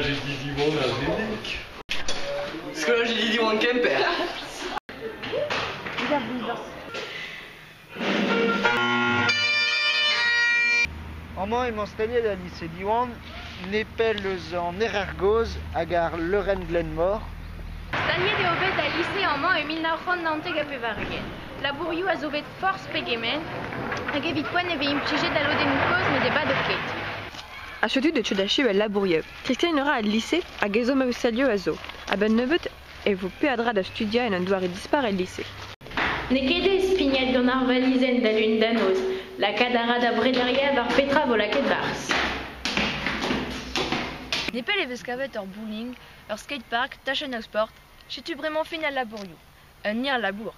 Skolajidi Diwan ar Redeg. Skolajidi Diwan Kemper. Amañ emañ staliet al lise Diwan, nepell eus an Erer-Gozh hag ar leurenn Glenmor. Staliet eo bet al lise amañ e 1999. Labourioù a zo bet forzh pegement, hag evit poent e vez implijet al lodennoù kozh met e bado ket. Ha setu deut da al labourioù. Kristen a ra al lise hag ezhomm eus salioù a zo. A-benn nebeut e vo peadra da studiañ en un doare dispar el lise. N'eo ket aes pignat gant ar valizenn da lun da noz. Lakaat a ra da brederiañ war petra vo lakaet 'barzh. Nepell e vez kavet ur bowling, ur skatepark, tachenn ar sport. Setu bremañ fin al labourioù. Un hir labour.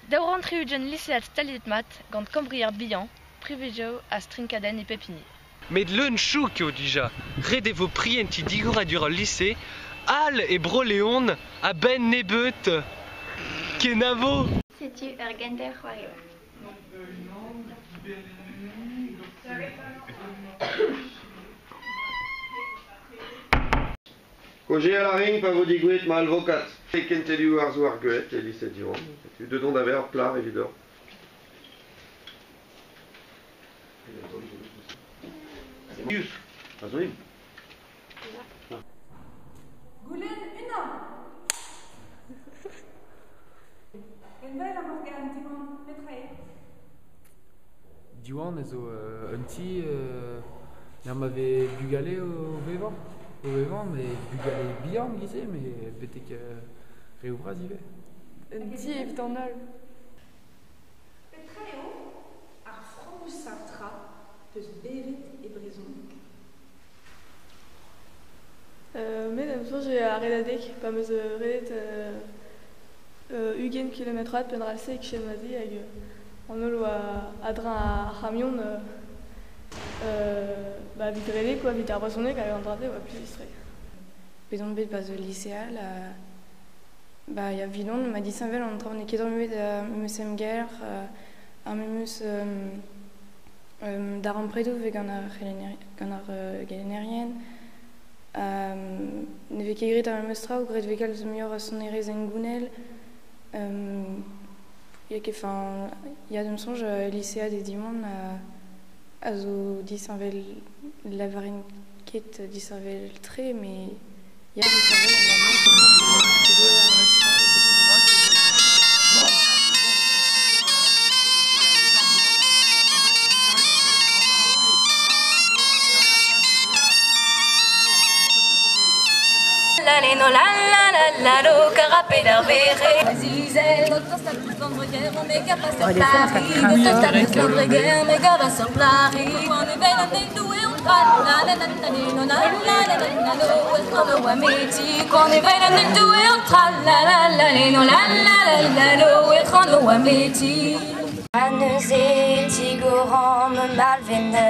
260 lisead staliet mat gant kambrier bihan, privezioù ha strinkadenn e pep hini. Met leun chouk eo dija. Ret e vo prientiñ digoradur al lise, al e Bro-Leon, a-benn nebeut. Kenavo ! Setu ur genter c'hoariva. Kaozeal a rin pa vo degouezhet ma alvokad. E kentelioù arzoù ar Goued e lise Diwan. Setu deut on da vezañ ur plac'h evidoc'h. Goulenn unan. Envel ar Morgan Diwan, petra eo? Diwan a zo un ti lec'h ma vez bugale o vevañ, met bugale bihan e-giz-se, met betek reoù vras ivez. Un ti evit an holl. Petra eo ar fromusañ tra peus bevet e brezhoneg? Me da'm soñj eo ar redadeg pa 'm eus redet 20 kilometrad penn-ral-se e-kichen ma zi hag an holl oa a-dreñv ar c'hamion ba evit redek quoi, evit ar brezhoneg hag an dra-se oa plijus-tre. Bet on bet 'barzh ul lise all ba ya 'vidon ma disheñvel an traoù n'eo ket memes memes emgelc'h ar memes darempredoù 'vez gant ar gant ar gelennerien. Ne vez ket graet ar memes traoù, graet 'vez kalz muioc'h a sonerezh hengounel. Ya ket enfin ya da'm soñj lisead e Diwan a zo disheñvel 'lavaren ket disheñvel-tre met ya disheñvel. La la la la lo carapé d'ar verre. Neuze tigoran me malvenne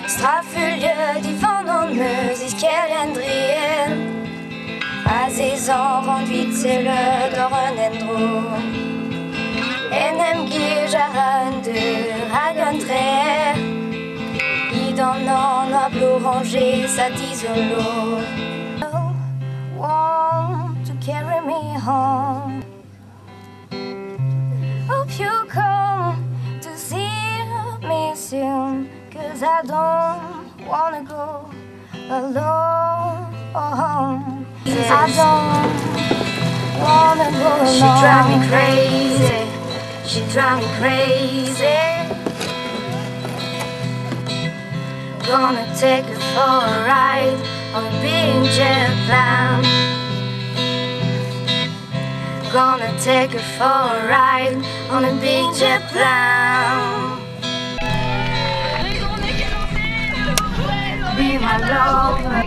Strafulje divan an eus iskerien drien Azezan rand vit le dor un endro En em gij ar un deur hag un trer Idan an a blo ranger sa dizolo Want to carry me home. Hope you come to see me soon, 'cause I don't wanna go alone. I don't wanna go alone. She drive me crazy, she drive me crazy. Gonna take her for a ride on a big jet plane. Gonna take her for a ride on a big jet plane. Be my lover.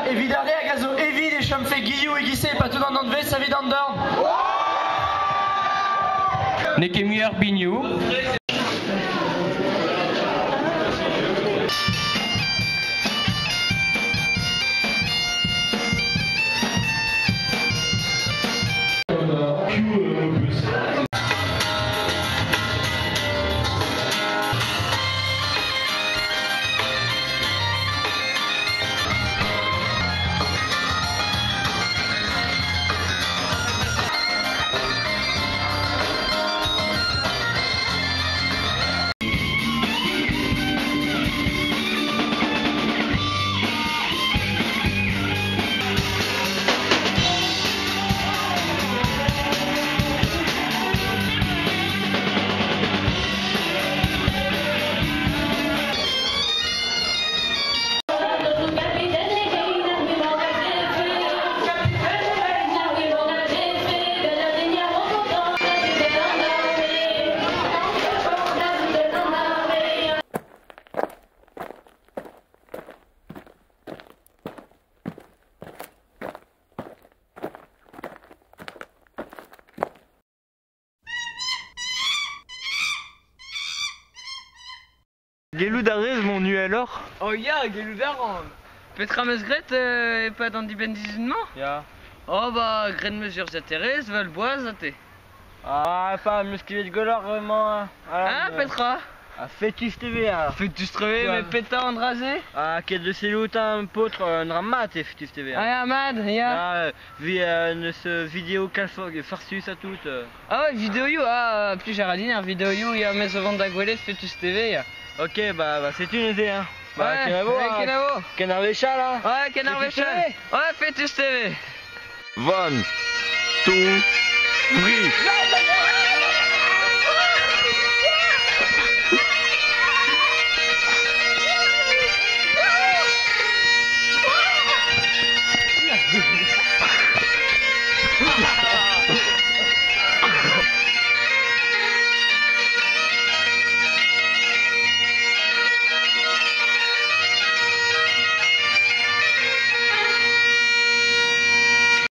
Evit ar re hag a zo evit chomfe Guillou e gise pa tout an anvez savit an dorn. N'eo ket mui ar biniou. Gellout a rez mon uheloc'h? Oh ya, gellout a ran. Petra 'm eus graet e-pad an dibenn-sizhun-mañ? Ya. Oh ba, graet 'm eus urzhiataerezh, vel boaz ha te. Ah, pa, 'm eus klevet gwelloc'h bremañ. Ah, petra? Ah, Fetus TV alors. Fetus TV, mais petra an dra-se? Ah, ket de sellout un paotr, un dra mat eo Fetus TV. Ah ya, mat, ya. Ah, vi neus vidéo kalz farsus ha tout. Ah ouais, videoioù, ah, plij a ra din ar videoioù, ya, me zo vont da gwelet Fetus TV, ya. Ok, bah setu neuze, hein. Bah, Ouais, kenavo, ouais, hein. kenavo. Ken ar wech all, hein. Ouais, ken ar Fetus wech all. TV. Ouais, Fetus TV. One, two, three.